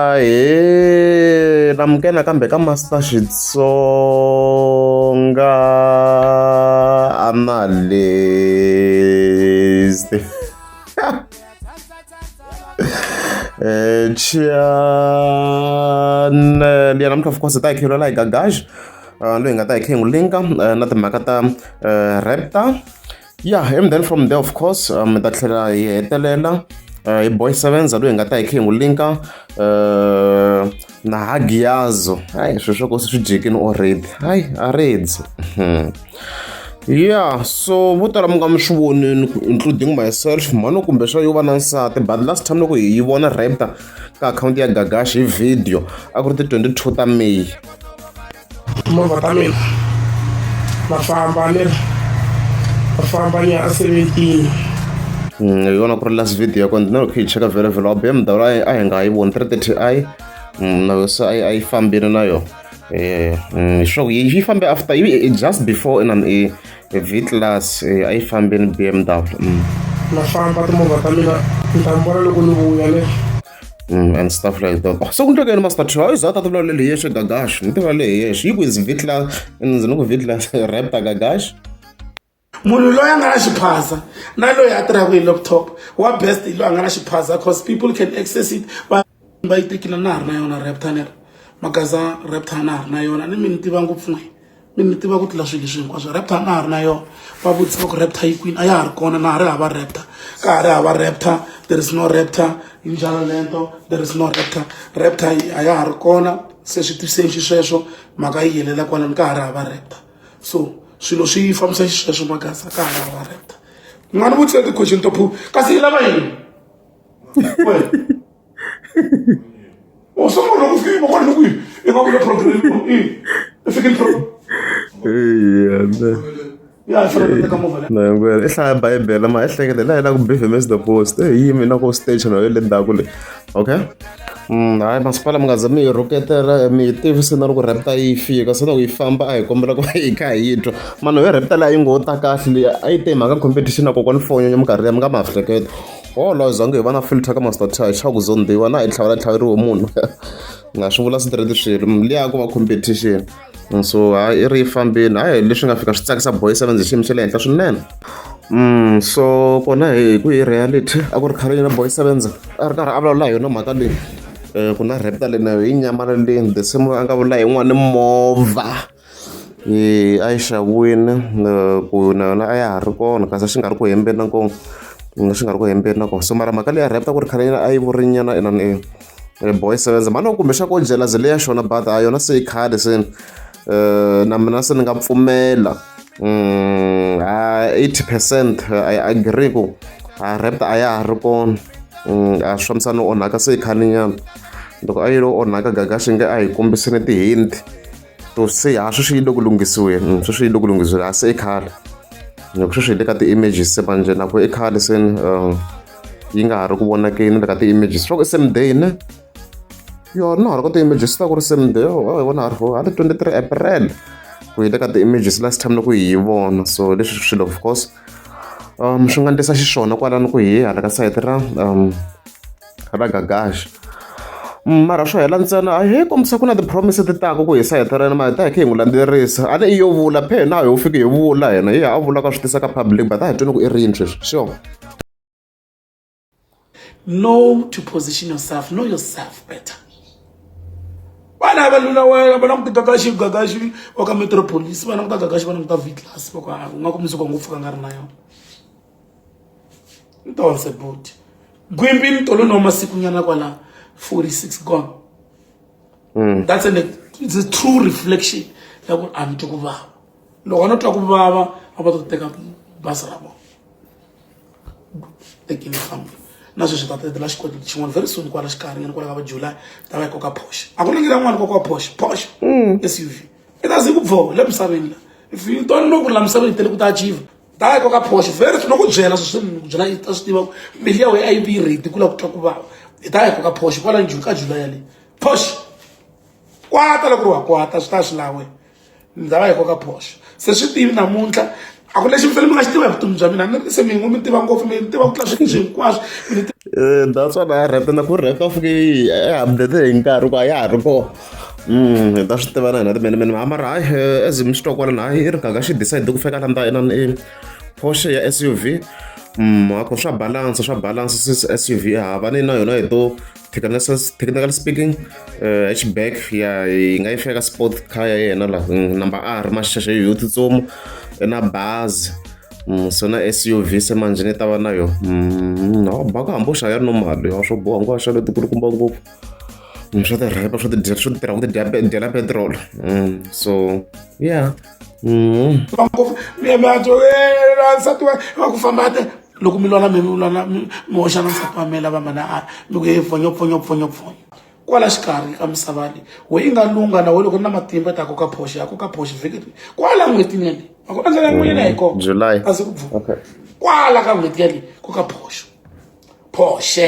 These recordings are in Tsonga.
Ahee namukela kambe ka Master Xitsonga Analyst. Channel ya namuntlha of course hi ta hi kha hi lwela hi Gagash loyi hi nga ta hi kha hi n'wi linka na timhaka ta Raptor. Yeah, and then from there of course mi ta tlhela hi hetelela hi boy sevenza loyi hi nga ta hi kha hi n'wi linka na hagiyazo hayi swilo swa kosi swi jikini already hayi a redzi yeah so vo tala mi nga mi swi vonini including myself mhani kumbe swa yo va na nsati but last time loko hi yi vona raptor ka akhawunti ya gagash hi video a ku ri ti 22 ta may. Timovha ta mina na famba ni ri na famba ni ya a 17. Hi yona ku ri last video ya kona na loko hi cheka vhele vhele wa BMW a hi nga yi voni 330 i na yo se a yi fambile na yona swa ku yi fambe after yi just before inani i V class a yi fambile BMW. Na famba timovha ta mina ni ta mi vona loko ni vuya ne. And stuff like that. Oh, so ku ndleka yini Master T? Hayi za ta vulavula hi yexe Gagash. Ni tiva le hi yexe. Yi ku is Vitla, ndzi ni ku Vitla Raptor Gagash. Munhu loyi a nga na xiphaza na loyi a tirhaka hi laptop wa best hi loyi a nga na xiphaza cause people can access it va va yi tekile na ha ri na yona Raptor ni ri magaza Raptor na ha ri na yona ni mi ni tiva ngopfu n'we. Mi ni tiva ku tlula swilo leswi hinkwaswo. Raptor a na ha ri na yona. Va vutisa va ku Raptor yi kwini? A ya ha ri kona, na ha ri hava Raptor. Ka ha ri hava Raptor, there is no Raptor. Yi njalo lento, there is no Raptor. Raptor a ya ha ri kona, se swi tiviseni xisweswo, mhaka yi helela kwalano, ka ha ri hava Raptor. So swilo swi fambisa xisweswo Magaza, ka ha ri hava Raptor. N'wana vutisa ti-question to phu, kasi i lava yini? Wena. O someone loko fika yima kwale loko i nga vula program i i fikile pro ya i fanele ku teka movha na hinkwerhu i hlaya bibele ma ehleketa la yena ku bvms the post e yimi na ku stage na yo le ndzhaku le okay hayi masipala mi nga za mi hi rhuketela mi hi tivise na loko rapta yi fika se loko yi famba a hi kombela ku va hi kha hi twa mani yo rapta leyi a yi ngo ta kahle leyi a yi te hi mhaka competition na kokwani fonyo minkarhi liya mi nga ma hleketa Holo a hi zangi hi va na filter ka Master T xa ku zondiwa na hi tlhavela tlhaveriwe munhu nga swi vula straight swilo liya ku va competition so hayi i ri yi fambini hayi leswi nga fika swi tsakisa boy seven hi xiyimo xa le henhla swinene so kona hi ku hi reality a ku ri khale yena boy sevenza a ri karhi a vulavula hi yona mhaka leyi ku na raptor leyi na yo yi nyamalaleni the same a nga vula hi yin'wani movha. A yi xaviwile ku na yona a ya ha ri kona kasi a xi nga ri ku hembeni na kona xi nga ri ku hembeni na kona so mara mhaka leyi ya Raptor ku ri khale a yi vurinyana inani boy sevenza mhani kumbe xa ko jealousy leya xona but a yona se yi khale se na mina se ni nga pfumela ha 80 percent I agree ku a Raptor a ya ha ri kona a swi fambisani no onhaka se yi khalenyana loko a yi lo onhaka Gagashi nge a hi kombiseni ti-hint. To se ha sweswi yi le ku lunghisiweni mm, sweswi yi le ku lunghisiweni a se i khale loko sweswi hi le ka ti-images se manjhe na ku i khale se yi nga ha ri ku vonakeni le ka ti-images swa ku i same day ne yo na ha ri ka ti-images ta ku ri same day oh hi vona ha ri ha ri 23 April ku hi le ka ti-images last time loko hi yi vona so leswi swilo of course swi nga ndlisa xiswona kwalano ku hi hala ka sayiti ra ra Gagash mara swo hela ntsena a he kombisa ku na ti-promise ti taka ku hi sayiti ra yena mara hi ta hi kha hi n'wi landzelerisa a ni i yo vula phe hina a ho fiki hi vula hina hi a vula ka swi tisa ka public but a hi twini ku i rini sweswi sure. Know to position yourself, know yourself better. Vana va lula wena va languta Gagashi Gagashi wa ka Metropolis va languta Gagashi va languta V class va ku u nga kumisa ku ngopfu ka nga ri na yona. Ntonse buti. Gwimbi mtolo wa masiku nyana kwala 46 gone. That's an it's a true reflection ya ku a ni twi ku vava. Loko a no twa ku vava a va ta teka bazi ra vona. Tekile famba. Na sweswi ta tetela xikweleti xin'wana very soon kwala xikarhi nyana kwala ka va July ta va yi koka Porsche. A ku na n'wana koka Porsche, Porsche SUV. I ta ze ku bvo le misaveni la. If you don't know ku ri la misaveni tele ku ta achieve ta yi koka Porsche very soon ku byela sweswi ni ku byela i ta swi tiva ku mbilu ya wena a yi vi ready ku lava ku twa ku vava. Hi ta yi koka Porsche kwala ka July yaleyo. Porsche. Kwata loko ri wa kwata swi ta swi lawe. Ni ta va yi koka Porsche. Se swi tivi namuntlha A ku lexi mi fanele mi nga xi tiva hi vutomi bya mina, ni ri se mi ngo mi tiva ngopfu, mi ni tiva ku tlula swilo hinkwaswo. Mi ni That's what I rap na ku rap a fike yi update hi nkarhi ku a ya ha ri kona. Hi ta swi tiva na hina timenemene mara hayi as mi swi twa kwalano hayi i ri gaga xi decide ku fika la nda inani i Porsche ya SUV. A ku swa balance swa balance since SUV hava ni na yona hi to technical speaking hatchback ya yi nga yi fika sport car ya yena la number R maxaxa yo tsutsuma na bazi so na SUV se manjhe ni ta va na yona no baka hambi u xava ya normal ya swo boha ngo xava letikulukumba ngopfu swa ti-rapper swo ti swo tirha ku ti dyela petrol so yeah ngopfu mi ya mi ya nsati wa va ku famba te loko mi lwa na mi lwa na mi hoxa na nsati wa mina lava mana a mi ku he pfonyo pfonyo pfonyo pfonyo kwala xikarhi ka misava leyi we yi nga lungha na we loko ri na matimba ta koka phoxo ya koka phoxo vhiki kwala n'hwetini yaleyi a ku endlela n'wina hi kona July a si ku pfuna kwala ka n'hweti yaleyi koka phoxo phoxe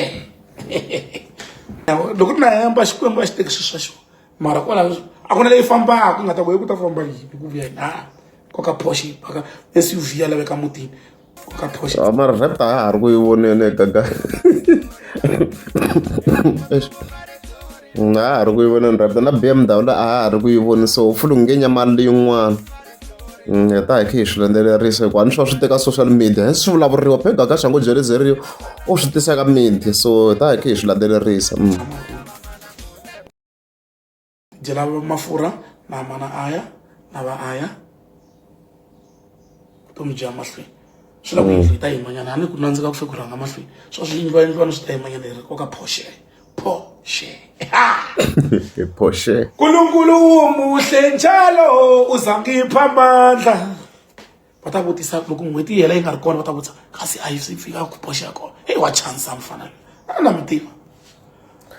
loko ri na hemba xikwembu a xi teki swilo swa xona mara kwala a ku na leyi fambaka nga ta ku ku ta famba yini ku vuya yini a koka phoxo yi paka SUV ya laveka mutini koka phoxo Ah, mara rap a ha ri ku yi voneni gaga a ha ri ku yi voneni rap na BMW a ha ri ku yi voni so hopefully nge nyamalali yin'wana hi ta hi khe hi swi landzelerisa hikuva ni swa swi teka social media hi swi vulavuriwa phe gaga xango jelezeriwa u swi tisa ka media so hi ta hi khe hi swi landzelerisa. Dyela mafurha na mana aya na va aya vutomi byi ya mahlweni swi lava ku yindlu yi ta yimanyana a ni ku nandzika ku fe ku rhanga mahlweni swa swiyindlwayindlwana swi ta yimanyana hi ri koka phoxe phoxe phoxe nkulunkulu muhle njalo uzangipha amandla va ta vutisa loko n'hweti yi hela yi nga ri kona va ta vutisa kasi a yi swi fika ku poxa ya kona heyi wa chansa mfana a na mi tiva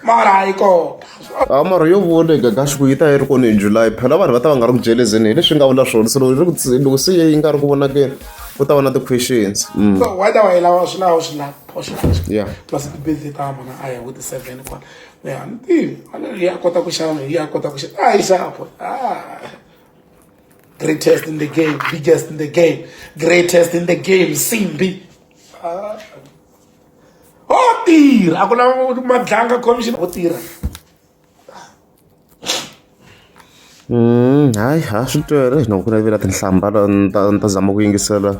mara a yi kona a mara yo vona gagaxi ku yi ta yi ri kona hi July phela vanhu va ta va nga ri ku jelezeni hi leswi nga vula swona se loko ri loko se yi nga ri ku vonakeni ku ta va na ti-questions so whether wa yi lava swi lava swi lava poxa yeah plus ti-birthday ta mana a ya hi ti-seven kwala ya ni tivi ya kota ku xava ya kota ku xava a yi xava ah greatest in the game biggest in the game greatest in the game simbi ah. ho tirha a ku na madlanga commission ho tirha Hayi ha swi twele na ku navela tinhlamba ni ta ni ta zama ku yingisela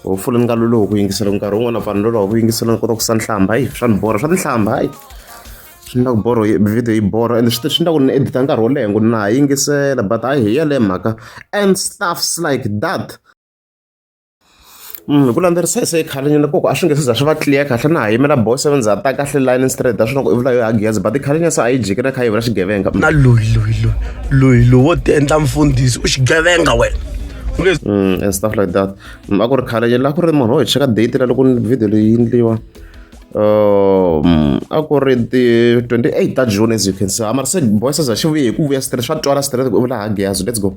hopefully ni nga lolohi ku yingisela nkarhi wun'wani na pfa ni loloha ku yingisela ni kota ku sa nhlamba hayi swa ni borha swa tinhlamba hayi swi endla ku borho video yi borha ende swi swi endla ku ni edit-a nkarhi wo leha ngo na ha yingisela but hayi hi yaleyo mhaka and stuffs like that. Hi ku landzelerisa se khale nyana koko a swi nge se za swi va clear kahle na ha yimela boy seven za ta kahle line straight a swi na ku i vula yo ha gezi but khale nyana se a yi jiki na kha yi vula xigevenga. Na loyi loyi loyi loyi loyi wo ti endla mfundhisi u xigevenga wena. And stuff like that. A ku ri khale nyana a ku ri munhu wo hi cheka date la loko video leyi yi endliwa. A ku ri ti 28 ta June as you can see mara se boy se za xi vuye hi ku vuya straight swa twala straight ku i vula ha gezi let's go.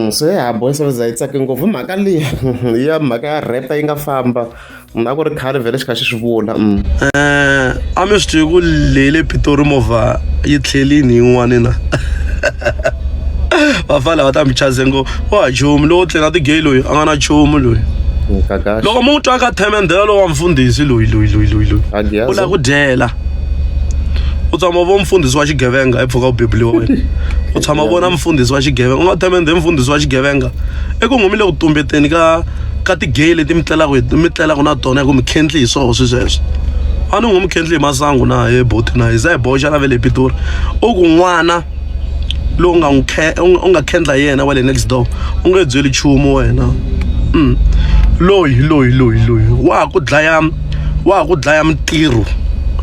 Se ha boy se za yi tsake ngopfu mhaka liya ya mhaka ya rap yi nga famba a ku ri khale vhele xi kha xi swi vula. A mi swi tivi ku leyi le Pitori movha yi tlhelini yin'wani na vafana lava ta mi chaze ngo wa ha nchumu lowo tlela tigay loyi a nga na nchumu loyi loko mu twa ka themendhela lowa mfundhisi loyi loyi loyi loyi loyi u lava ku dyela u tshama vo mfundhisi wa xigevenga hi pfuka u bebuliwa wena u tshama vona mfundhisi wa xigevenga u nga themendhe mfundhisi wa xigevenga i ku n'wi mi le ku tumbeteni ka ka tigay leti mi tlelaka mi tlelaka na tona hi ku mi khendli hi swoho swi sweswo a ni n'wi mi khendli hi masangu na he boti na hi za hi boxa na ve le Pitori u ku n'wana lowu nga n'wi u nga khendla yena wa le next door u nge byeli nchumu wena loyi loyi loyi loyi wa ha ku dlaya wa ha ku dlaya mintirho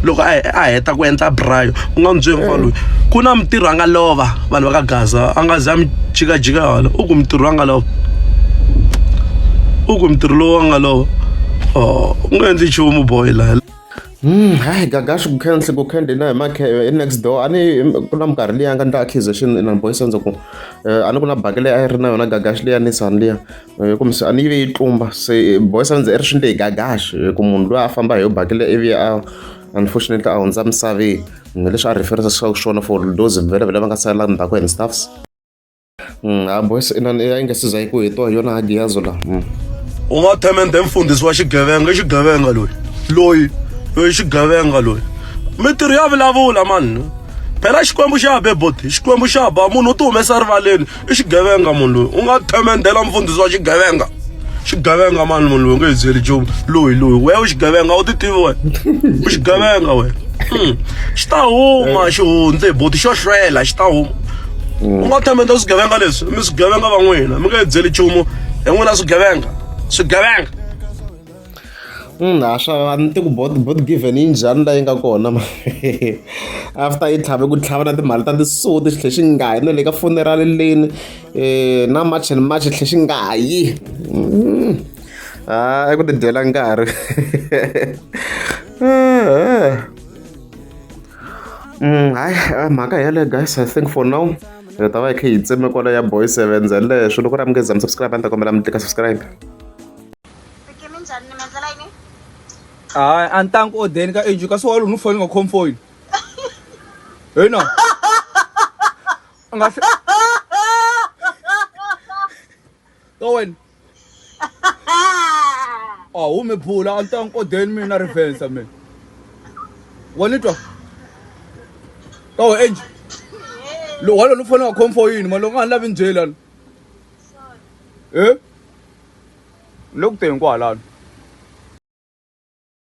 loko a heta ku endla brayo u nga n'wi byeli mfana loyi ku na mintirho a nga lova vanhu va ka Gaza a nga za mi jikajika hala u ku mintirho a nga lova u ku mintirho lowu a nga lova oh u nga endli nchumu boy la. Hayi Gagash ku khenhle ku khendle na hi makhe i next door a ni ku na minkarhi liya nga ndla accusation na boy senzo ku a ni ku na baki leyi a yi ri na yona Gagash liya Nissan liya kumbe se a ni yi ve yi tlumba se boy senzo i ri swi ndle hi Gagash ku munhu luya a famba hi yo baki liya ivi a unfortunately a hundza misaveni leswi a referisa swona for those vhele vhele va nga sala ndzhaku and stuffs. A boys inani a yi nga se za yi ku hetiwa hi yona hagiyazo la. U nga themende mfundhisi wa xigevenga i xigevenga loyi loyi loyi xigevenga loyi mintirho ya vulavula mani phela xikwembu xa be boti xikwembu xa ba munhu u ti humesa rivaleni i xigevenga munhu loyi u nga themendela mfundhisi wa xigevenga xigevenga mani munhu loyi u nge hi byeli nchumu loyi loyi wehe u xigevenga u ti tivi wena u xigevenga wena hmm. xi ta huma xi hundze boti xo hlwela xi ta huma u nga themenda swigevenga leswi mi swigevenga va n'wina mi nga hi byeli nchumu hi n'wina swigevenga swigevenga A swa a ni tivi ku bot bot given yi njhani la yi nga kona after yi tlhave ku tlhava na timali ta tisuti xi tlhe xi nga yi na le ka funeral leni na march and march xi tlhe xi nga yi a i ku ti dyela nkarhi hayi mhaka hi yaleyo guys I think for now hi ta va hi kha hi tseme kwala ya boy seven leswo loko ri amukeza mi subscribe a ni ta kombela mi tlika subscribe. Minjhani ni mi endlela yini? Hayi a ni tangi odeni ka Angie kasi wa lowu foni nga khomi foni. Hey na. A nga Ka wena. A humi phula a ni tangi odeni mina revensa mina. Wa ni twa? Ka wena Angie. Lo wa lowu foni nga khomi foyini ma loko nga ni lavi ni byela. Eh? Ni le ku teni kwahalano.